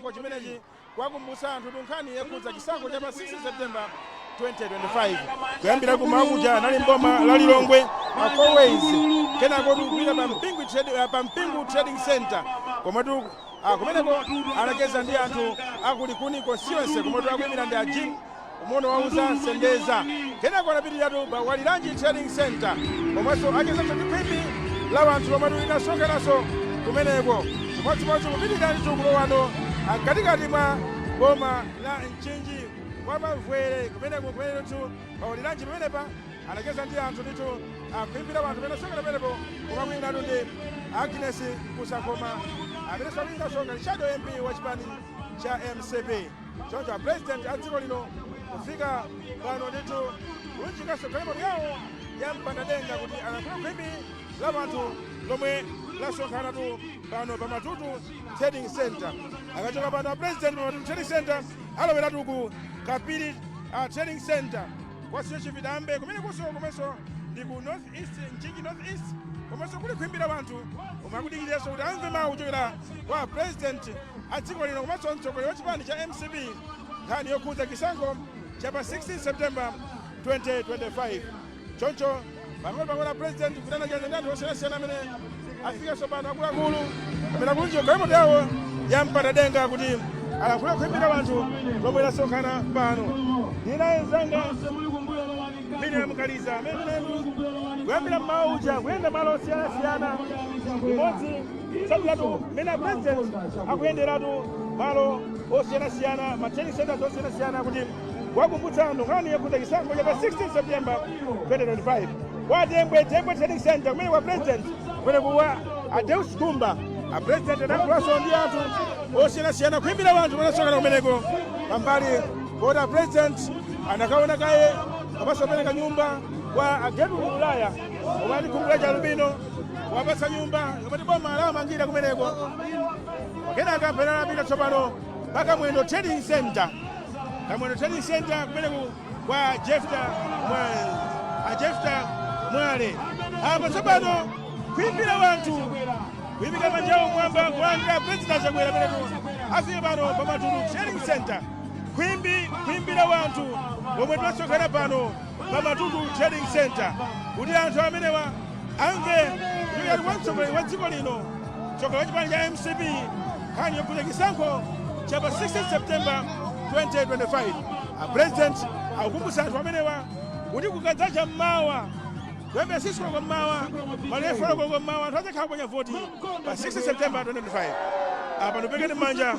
chisankho chimenechi, kuwakumbutsa anthu nkhani yokhudza chisankho cha pa 6 September 2025. Kuyambira kumawa kuja anali mboma la Lilongwe pa Fourways, kenako tikupita pa Mpingu Trading Center, komatu kumeneko anacheza ndi anthu aku Likuni Constituency, komatu akuyimira ndi a Jim Umono wauza Sendeza. Kenako anapitiratu pa Waliranji Trading Center, komwenso achezanso ndi khwimbi la wanthu lomwe linasonkhananso kumeneko. Chimodzimodzi kupitirira ndithu kulowano mkatikati mwa boma la Mchinji kwa Mavwere, kumeneko kumene ndithu pa Waliranji pamenepa anacheza ndi anthu ndithu, khwimbi la wanthu amene asonkhana pamenepo, koma akuyimira ndi Agnes Kusakhoma, amenenso akuyimiranso ngati shadow MP wa chipani cha MCP. Choncho a President a dziko lino kufika pano ndithu kulunjikanso galimoto yawo ya mpandadenga kuti alankhule khwimbi la wanthu lomwe lasonkhanatu pano pa Matutu Trading Center. Akachoka pano a President pa Matutu Trading Center, aloweratu ku Kapiri Trading Center kwa Senior Chief Dambe, kumene kuso komanso ndi ku North East, Mchinji North East, komanso kuli khwimbi la wanthu omwe akudikiriranso kuti amve mawu kuchokera kwa President a dziko lino komanso mtsogoleri wa chipani cha MCP, nkhani yokhudza chisankho cha pa 16 September 2025. Choncho pang'ono pang'ono President kuti anacheza ndi anthu osiyanasiyana amene afikanso pano, akuluakulu amene akulunjika galimoto yawo ya mpatadenga kuti alankhule khwimbi la wanthu lomwe lasonkhana pano. Ndinaye mzanga Miriam Kaliza, amene kuyambira mmawa uja kuyenda malo osiyanasiyana limodzi tsatiratu mmene a President akuyenderatu malo osiyanasiyana, ma training centers osiyanasiyana, kuti kuwakumbutsa anthu nkhani yokhudza chisankho cha pa 16 September 2025. Kwa Tembwe, Tembwe Trading Center, kumene kwa President, kumene kuwa a Deus Kumba, a President anayankhulanso ndi anthu osiyanasiyana, khwimbi la wanthu anasonkhana kumeneko. Pambali poti a President anakaona kaye komanso kupereka nyumba kwa agetu Ulaya omwe ali khungu la chalubino, kuwapatsa nyumba yomwe boma lawamangira kumeneko. Kenaka mpena anapita tsopano pa Kamwendo Trading Center, Kamwendo Trading Center kumeneku kwa Jefta Mwale, a Jefta Mwale. Apa tsopano khwimbi la wanthu kuyimika manja awo mwamba kulandira President Chakwera pamenepo afike pano pa Matutu Trading Center. Khwimbi la wanthu lomwe tinasonkhana pano pa Matutu Trading Center kuti anthu amenewa amve kuchokera kwa mtsogoleri wa dziko lino, mtsogoleri wa chipani cha MCP, nkhani yokhudza chisankho cha pa 16 September 2025. A President akukumbutsa anthu amenewa kuti kukadzacha mmawa, kuyambira 6 koloko mmawa, pano 4 koloko mmawa, anthu adzakhala kuponya voti pa 16 September 2025. Apa ndipekeni m'manja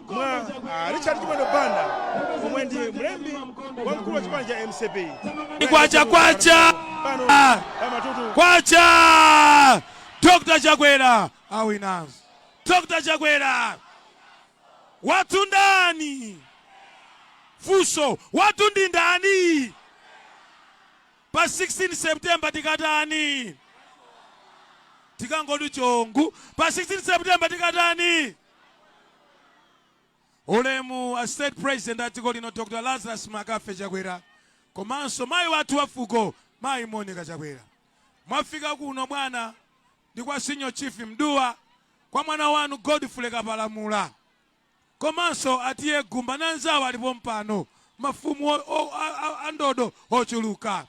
mwa Richard Chimwendo Banda, omwe ndi mlembi wamkulu wa chipani cha MCP. Kwacha, kwacha! Pano pa Matutu. Kwacha! Dr Chakwera awinanso. Dr Chakwera wathu ndani? Funso, wathu ndi ndani? Pa 16 September tikatani? Tikangoti chongu. Pa 16 September tikatani? Ulemu a State President a dziko lino, Dr Lazarus Makafe Chakwera, komanso mayi wathu wa fuko, Mayi Monica Chakwera, mwafika kuno bwana ndi kwa Senior Chief Mduwa, kwa mwana wanu Godfrey Kapalamula, komanso atiye Gumba nanzawo alipo mpano, mafumu andodo ochuluka.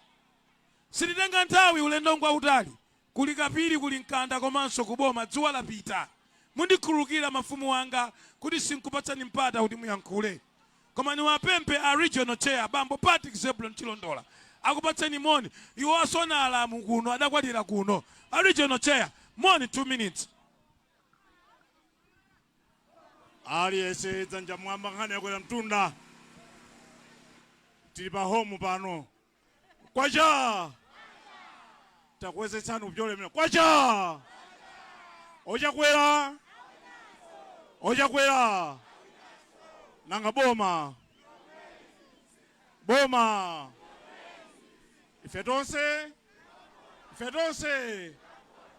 Sititenga nthawi, ulendo ngwautali, kuli Kapiri, kuli Mkanda, komanso kuboma. Dzuwa lapita. Mundikhululukira mafumu anga kuti sinkupatsani mpata kuti muyankhule, koma niwapemphe a Regional Chair, Bambo Patrick Zebulon Chilondola, akupatseni moni. Iwo asona alamu kuno, adakwatira kuno. A Regional Chair, moni, 2 minutes. Aliyense dzanja mwamba. Nkhani yakwera mtunda, tili pa home pano. Kwacha! Takuwezetsani kupyolemera. Kwacha! Ochakwera, ochakwera! Nanga boma, boma! Ife tonse, ife tonse,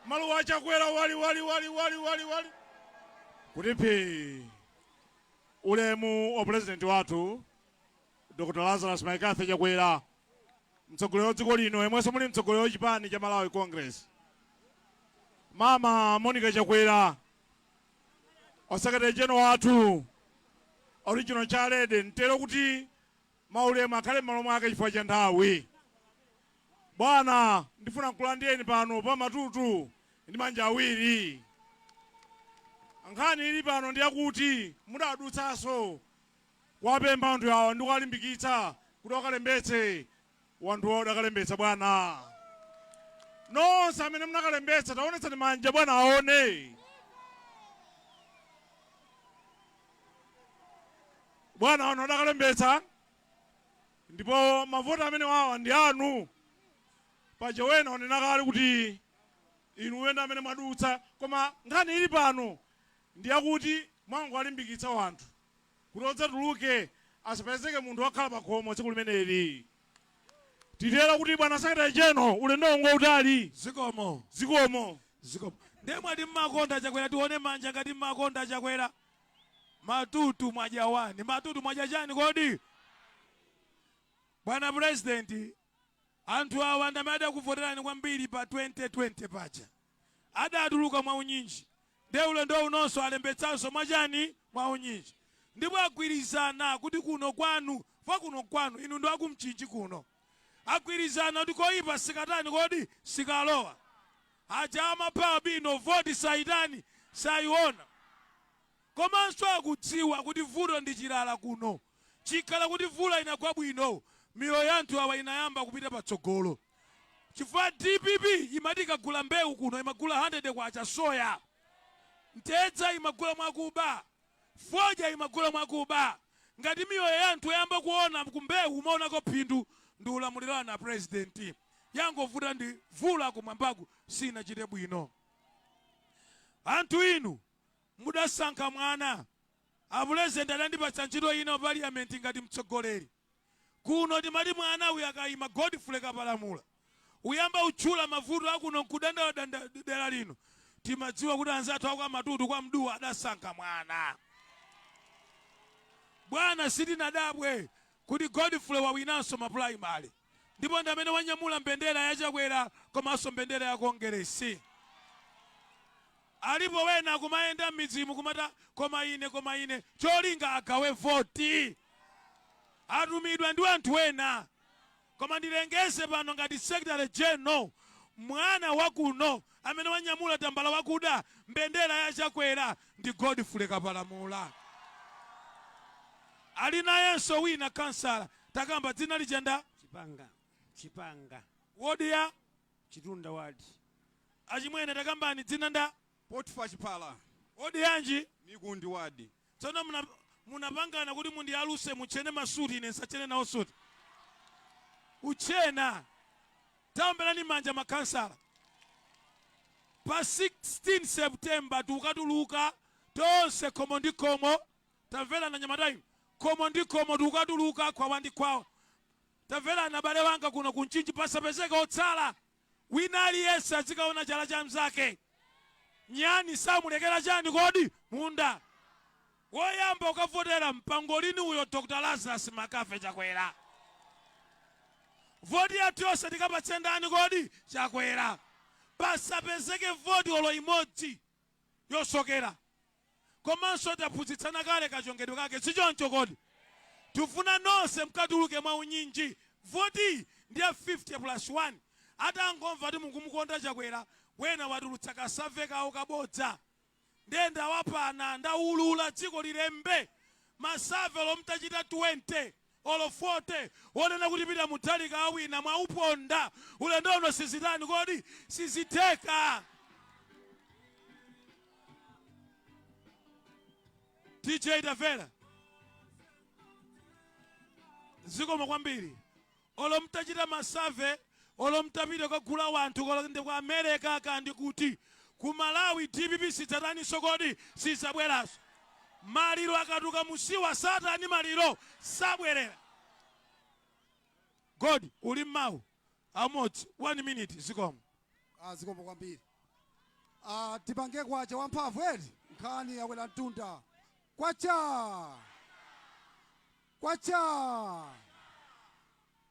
maluwa achakwera wali wali wali wali wali wali kuti phi. Ulemu wa President wathu Dr Lazarus McCarthy Chakwera, mtsogoleri wa dziko lino yemwenso muli mtsogoleri wa chipani cha Malawi Congress, Mama Monica Chakwera, a Secretary General wathu. Original chairlady, ntero kuti maulemu akhale m'malo mwake chifukwa cha nthawi. Bwana, ndifuna nkulandireni pano pa Matutu ndi manja awiri. Nkhani ili pano ndi yakuti mudadutsanso kuwapempha anthu awa ndi kuwalimbikitsa kuti akalembetse. Wanthu awo adakalembetsa bwana. Nonse amene munakalembetsa taonetsani manja bwana aone. Bwana wanu adakalembetsa ndipo mavoti amene wawa ndi anu. Paja wena wanena kale kuti inu wena amene mwadutsa, koma nkhani ili pano ndi yakuti mwangowalimbikitsa wanthu kuti odzatuluke asapezeke munthu wakhala pakhomo tsiku limeneli. Titero kuti bwana Secretary General, ulendo ngwautali. Zikomo. Zikomo. Zikomo. Ndiye mwati mmakonda Chakwera, tione manja ngati mmakonda Chakwera. Matutu mwadya wani, matutu mwadya chani kodi? Bwana President, anthu awa ndi amene adakuvoterani kwambiri pa 2020 paja. Adatuluka mwaunyinji. Ndiye ulendo unonso alembetsanso mwachani? Mwaunyinji. Ndipo agwirizana kuti kuno kwanu, fa kuno kwanu, inu ndi aku Mchinji kuno. Agwirizana kuti koyipa sikatani kodi? Sikalowa. Aja amapha albino voti saitani? Sayiona. Komanso akudziwa kuti vuto ndi chilala kuno. Chikhala kuti mvula inagwa bwino, miyoyo ya anthu awa inayamba kupita patsogolo. Chifukwa dpp imati ikagula mbewu kuno imagula 100 kwacha soya. Mtedza imagula mwakuba. Fodya imagula mwakuba. Ngati miyoyo ya anthu yayamba kuona ku mbewu umaonako phindu ndi ulamuliro wanu a President. Yangovuta ndi mvula kumwambaku sinachite bwino. Anthu inu mudasankha mwana. A President adandipatsa ntchito ina ku Parliament ngati mtsogoleri. Kuno timati mwana uyu akayima Godfrey Kapalamula uyamba utchula mavuto akuno nkudandaula dera lino, timadziwa kuti anzathu aku Matutu kwa Mduwa adasankha mwana. Bwana, sitinadabwe kuti Godfrey wawinanso ma primary ndipo ndi amene wanyamula mbendera ya Chakwera komanso mbendera ya Kongeresi. Alipo wena akumayenda m'midzimu kumata koma ine koma ine cholinga agawe voti. Atumidwa ndi anthu ena. Koma ndilengeze pano ngati Secretary General, mwana wakuno amene wanyamula tambala wakuda, mbendera ya Chakwera ndi Godfrey Kapalamula. Ali nayenso wina kansala, takamba dzina lija nda? Chipanga, Chipanga. Wodi ya? Chitunda ward. Achimwene takambani dzina nda? Potifa Chipala. Wodi yanji? Mikundi ward. Tsono munapangana kuti mundiyaluse mutchene masuti ine nsatchene nawo suti. Utchena. Taomberani manja makhansala. Pa 16 September tikatuluka tonse khomo ndi khomo. Tamverani anyamata inu. Khomo ndi khomo tikatuluka khwawa ndi khwawa. Tamverani abale wanga kuno ku Mchinji pasapezeke otsala. Wina aliyense azikaona chala cha mzake. Nyani samulekera chani kodi? Munda. Woyamba ukavotera mpangolini uyo Dr. Lazarus Makafe Chakwera. Voti yathu yonse tikapatse ndani kodi? Chakwera. Pasapezeke voti olo imodzi yosokera. Komanso taphunzitsana kale kachongedwe kake sichoncho kodi? Tifuna nonse mkatuluke mwaunyinji. Voti ndi ya 50 plus 1. Atangomva kuti mukumukonda Chakwera, wena watulutsa ka survey kawo kabodza. Ndiye ndawapana, ndaulula dziko lilembe. Ma survey olo mtachita 20 olo 40 wonena kuti Peter Mutharika awina mwauponda. Ulendo uno sizitani kodi? Sizitheka. DJ Tavera, zikomo kwambiri. Olo mtachita ma survey, olo mtapita kukagula wanthu olo ndi ku America kandi kuti, ku Malawi dpp sidzataninso kodi? Sidzabweranso. Maliro akatuka musiwa satani maliro sabwerera. God uli mmawu amodzi 1 minute zikomo. Ah, zikomo kwambiri. Ah, tipange kwacha wamphamvu eti nkhani yakwera mtunda kwacha kwacha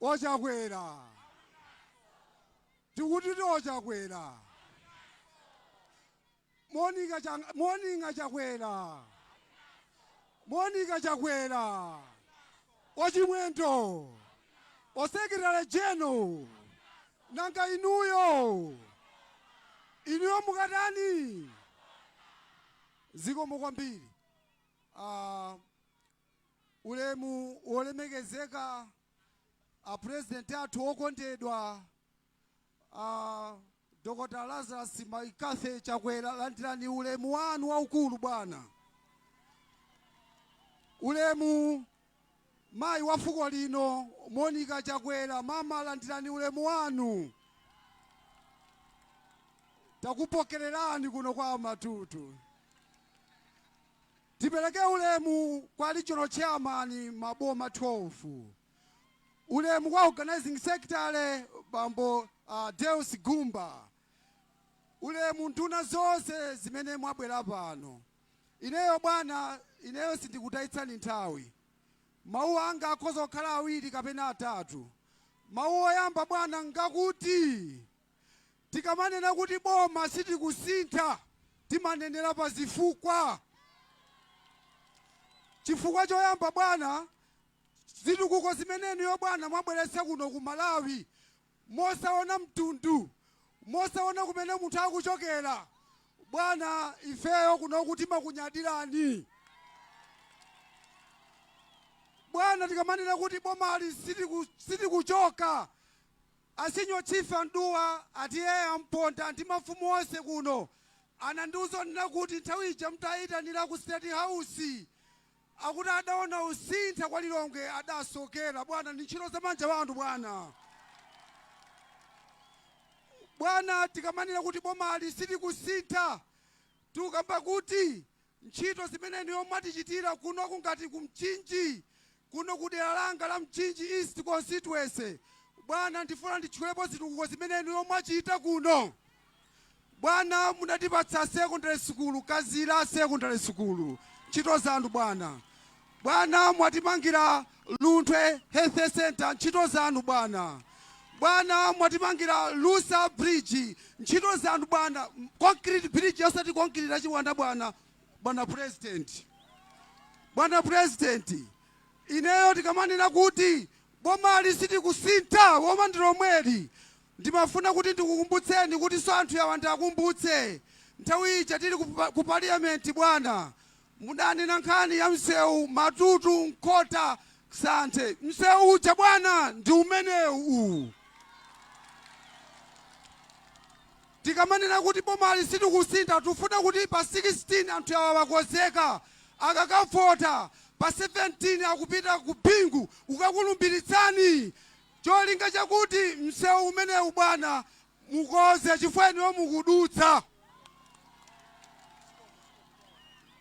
ochakwera tikuti ti ochakwera Monica Chakwera. Monica Chakwera, Ochimwendo, Osekretary General, nanga inuyo, inuyo mukatani? Zikomo kwambiri. Ulemu wolemekezeka a president athu okondedwa, Dr. Lazarus McCarthy Chakwera, landirani ulemu wanu waukulu bwana. Ulemu mayi wa fuko lino Monica Chakwera, mama landirani ulemu wanu. Takupokererani kuno kwa Matutu. Tipereke ulemu kwa regional chairman maboma 12. Ulemu kwa organizing secretary bambo Deus Gumba. Ulemu nduna zonse zimene mwabwera pano. Ineyo bwana, ineyo sindikutayitsani nthawi. Mawu anga akhoza kukhala awiri kapena atatu. Mawu oyamba bwana ngakuti tikamanena kuti boma sitikusintha, timanenera pa zifukwa. Chifukwa choyamba bwana, zitukuko zimeneyo bwana mwabweretsa kuno ku Malawi, mosaona mtundu, mosaona kumene munthu akuchokera. Bwana, ifeyo kuno kuti makunyadirani. Bwana, tikamanena kuti bomali sitikuchoka, a senior chief Anduwa atiye amponda ndi mafumu onse kuno anandiuza nena kuti nthawi ija mutayitanira ku State House akuti adaona usintha kwa Lilongwe adasokera. Bwana, ndi ntchito za manja wanthu bwana. Bwana, tikamanena kuti bomali sitikusintha, tikukamba kuti ntchito zimene niyo mwatichitira kuno kungati ku Mchinji, kuno ku dera langa la Mchinji East Constituency. Bwana, ndifuna nditchulepo zitukuko zimene niyo mwachita kuno. Bwana, munatipatsa secondary school, Kazira Secondary School, ntchito zanu bwana. Bwana, mwatimangira Lunthwe Health Center, ntchito zanu bwana. Bwana, mwatimangira Lusa Bridge, ntchito zanu bwana. Concrete bridge, osati concrete achiwanda bwana. Bwana President, bwana President, ineyo tikamanena kuti bomali sitikusintha, boma ndi lomweli, ndimafuna kuti ndikukumbutseni kuti so anthu yawa ndiakumbutse nthawi ija tili ku parliament bwana, mudanena nkhani ya msewu Matutu Nkhota Santhe. Msewu uja bwana ndi umenewu. Tikamanena kuti bomali sitikusintha, tifuna kuti pa 16 anthu awa wakozeka akakavota, pa 17 akupita ku Bingu ukakulumbilitsani, cholinga chakuti msewu umenewu bwana mukoze, chifukwa inuyo mukudutsa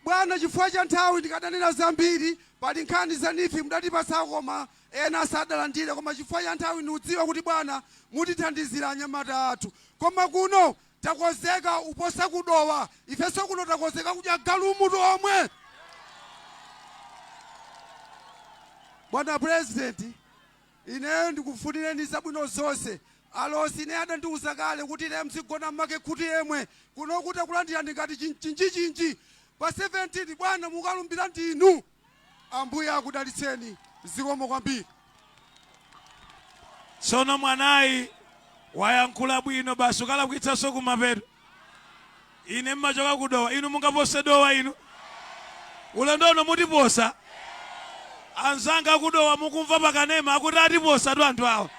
bwana. Chifukwa cha nthawi ndikadanena zambiri, pali nkhani za NEEF mudatipatsa koma ena sadalandire, koma chifukwa cha nthawi ndikudziwa kuti bwana mutithandizira anyamata athu. Koma kuno takozeka uposa kudowa, ifenso kuno takozeka kudya galumutu omwe. Bwana President, ineyo ndikufunireni zabwino zonse. Alosi ine adandiuza kale kuti ine mzigona mmake khutu yemwe kuno kuti akulandirani ngati chinchinjichinji. Pa 17 bwana mukalumbira ndinu. Ambuye akudalitseni. Zikomo kwambiri. Tsono mwanayi wayankhula bwino, basi ukalakwitsanso kumapeto. Ine mmachoka kudowa, inu mungapose dowa inu? Ulendo uno mutiposa? Anzanga akudowa mukumva pakanema akuti atiposa tu anthu awa.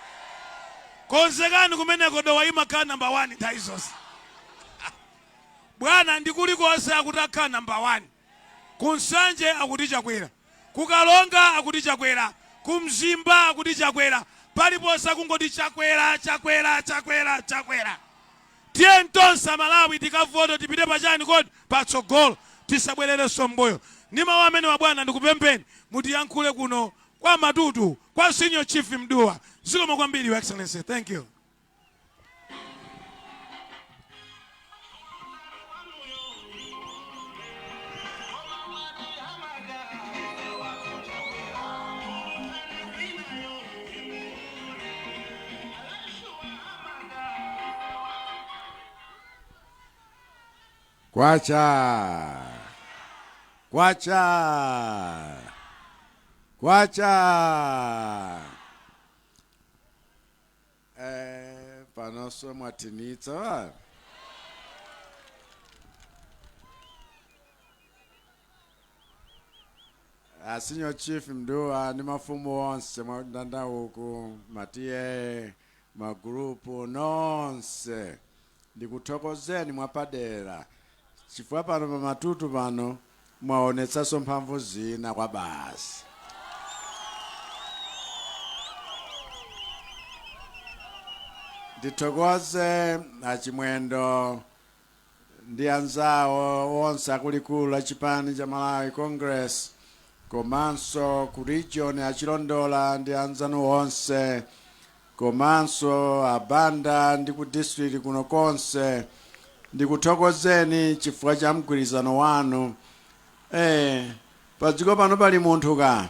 Konzekani kumeneko, dowa imakhala namba 1 nthawi zonse bwana, ndi kulikonse akuti akhala namba 1. Kunsanje akuti Chakwera, kukalonga akuti Chakwera, kumzimba akuti Chakwera, paliponse akungoti Chakwera, Chakwera, Chakwera, Chakwera. Tiye tonse Amalawi tikavote, tipite pachani kodi? Patsogolo, tisabwererenso mbuyo. Ndi mawu amene wa bwana, ndikupempheni mutiyankhule kuno kwa Matutu kwa Senior Chief Mduwa. Zikomo kwambiri, Your Excellency, thank you. Kwacha. Kwacha kwacha. Panonso mwathinitsa va. A Senior Chief Mduwa ndi mafumu onse mwandanda uku, matiye, magrupu nonse, ndikuthokozeni mwapadera chifukwa pano pamatutu pano mwaonetsanso mphamvu zina kwa basi. Ndithokoze achimwendo ndi anzawo onse akulikulu la chipani cha Malawi Congress, komanso ku region achilondola ndi anzanu onse, komanso abanda ndi ku district kuno konse. Ndikuthokozeni chifukwa cha mgwirizano wanu. Padziko pano pali munthu ka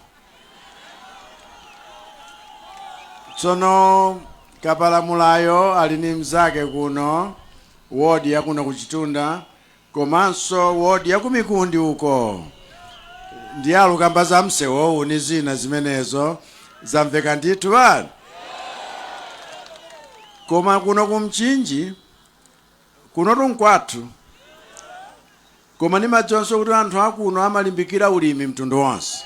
tsono kapalamulayo ali ni mzake kuno wodi ya kuno kuchitunda, komanso wodi ya kumikundi uko, ndi alukamba za msewowu ni zina zimenezo zamveka ndithu bana. Koma kuno kumchinji kuno tunkwathu, koma nimadzonso kuti anthu akuno amalimbikira ulimi mtundu wonse,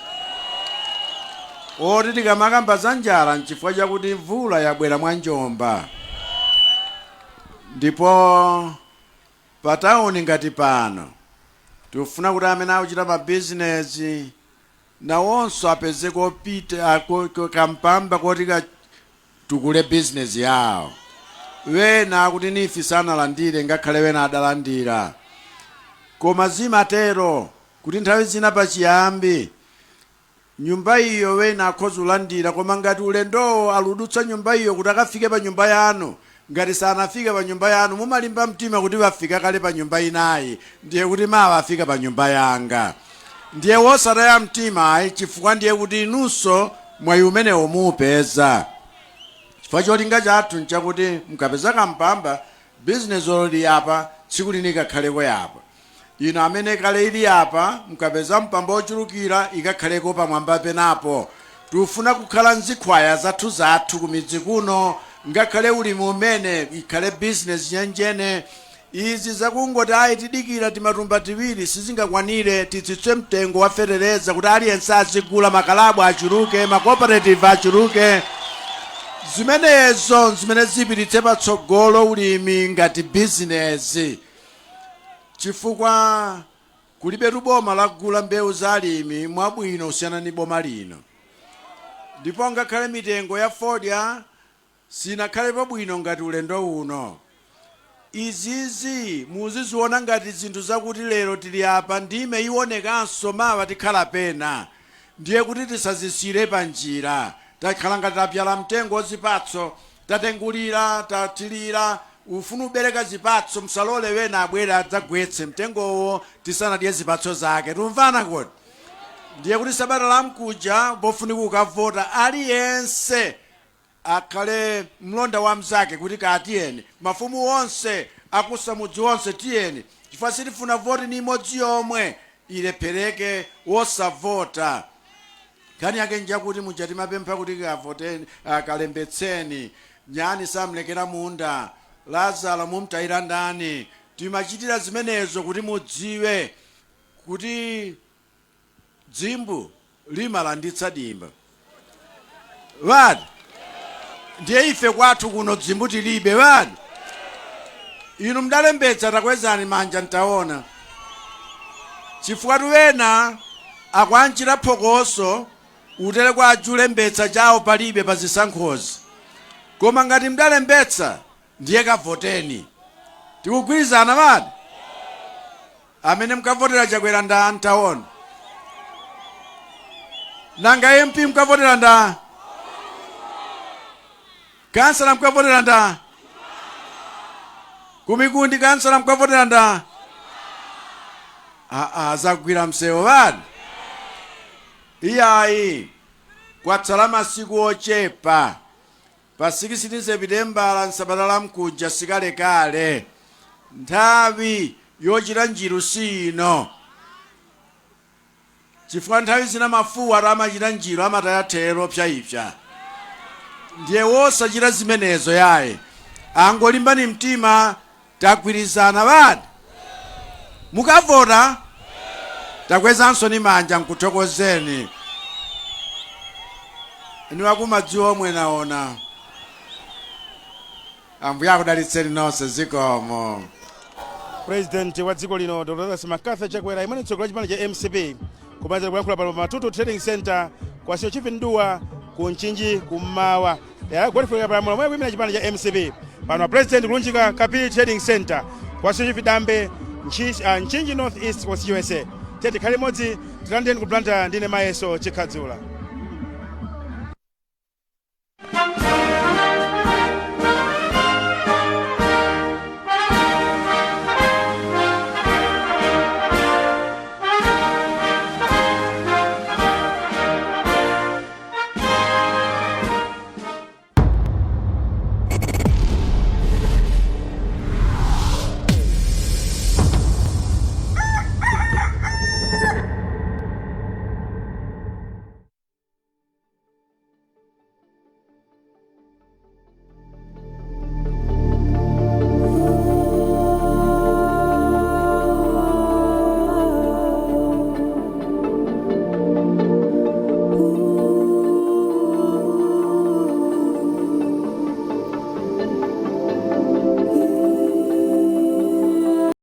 oti tikamakamba za njala nchifukwa chakuti mvula yabwera mwa njomba. Ndipo pa tawuni ngati pano tikufuna kuti amene akuchita mabizinesi nawonso apeze kopita kampamba koti katukule bizinesi yawo. Wena akuti nifi sanalandire, ngakhale wena adalandira, koma zimatero kuti nthawi zina pachiyambi nyumba iyo wena akhoza kulandira, koma ngati ulendowo aludutsa nyumba iyo kuti akafike pa nyumba yanu, ngati sanafike pa nyumba yanu mumalimba mtima kuti wafika kale pa nyumba inayi, ndiye kuti mawa afika pa nyumba yanga. Ndiye wosataya mtima ayi, chifukwa ndiye kuti inunso mwayi umenewo muupeza. Chifukwa cholinga chathu nchakuti mukapeza kampamba bizinesi loli apa, tsiku lini ikakhaleko yapa. Ino amene kale ili apa, mukapeza mpamba ochulukira ikakhaleko pamwamba penapo. Tikufuna kukhala nzikhwaya zathu zathu kumidzi kuno, ngakhale ulimi umene ikhale bizinesi nyenjene. Izi zakungoti ayi tidikira timatumba tiwiri sizingakwanire. Titsitse mtengo wa fetereza kuti aliyense azigula, makalabu achuluke, macooperative achuluke. Zimenezo zimene zipititse patsogolo ulimi ngati bizinesi, chifukwa kulibe boma lagula mbewu za alimi mwabwino kusiyana ndi boma lino. Ndipo ngakhale mitengo ya fodya sinakhalepo bwino ngati ulendo uno. Izizi muziziona ngati zinthu zakuti lero tili apa, ndime ionekanso mawa tikhala pena. Ndiye kuti tisazisire pa njira. Takhala ngati tapyala mtengo wazipatso, tatengulira, tathirira, ufuna ubereka zipatso, msalole wena abwere adzagwetse mtengowo tisanadye zipatso zake. Tumvana kodi? Ndiye kuti sabata la mkuja pofunika kukavota, aliyense akhale mlonda wa mzake kuti katiyeni, mafumu onse akusamudzi onse tiyeni, chifukwa sitifuna voti ni imodzi yomwe ilephereke wosavota. Nkhani yake njakuti muja timapempha kuti kavoteni, kalembetseni, nyani samlekera munda, Lazaro mumtayira ndani. Timachitira zimenezo kuti mudziwe kuti dzimbu limalanditsa dimba. Vati ndiye ife kwathu kuno dzimbu tilibe. Vati inu mdalembetsa, takwezani manja ntaona, chifukwa tuwena akwanchira phokoso utere kwa ajulembetsa chawo palibe pa zisankhozi. Koma ngati mdalembetsa ndiye kavoteni. Tikugwirizana vati? Amene mkavotera Chakwera nda ntaona. Nanga MP mkavotera nda, kansala mkavotera nda, kumikundi kansala mkavotera nda. Aa, zagwira msewu vati? Iyayi, kwatsala masiku ochepa. Pa 16 Sepitembala nsabata la mkuja sikalekale. Nthawi yochita njiru si ino. Chifukwa nthawi zina mafuwa amachita njiro, amataya thero pyaipya. Ndiye wosachita zimenezo yaye, angolimbani mtima. Tagwirizana badi, mukavota takwezanso ni manja nkuthokozeni. Niwakumadziwa omwe naona. Ambuye akudalitseni nonse, zikomo. President wa dziko lino, Dr Lazarus McCarthy Chakwera, imene mtsogoleri wa chipani cha MCP, kumaliza kuyankhula pano pa Matutu Trading Center kwa Senior Chief Mduwa ku Mchinji kummawa, dera Godfrey Kapalamula mwe kuyimira chipani cha MCP. Pano a president kulunjika Kapiri Trading Center kwa Senior Chief Dambe, Mchinji North East Constituency. Tiye tikhale limodzi. Tilandeni ku Blantyre, ndine Mayeso Chikhadzula.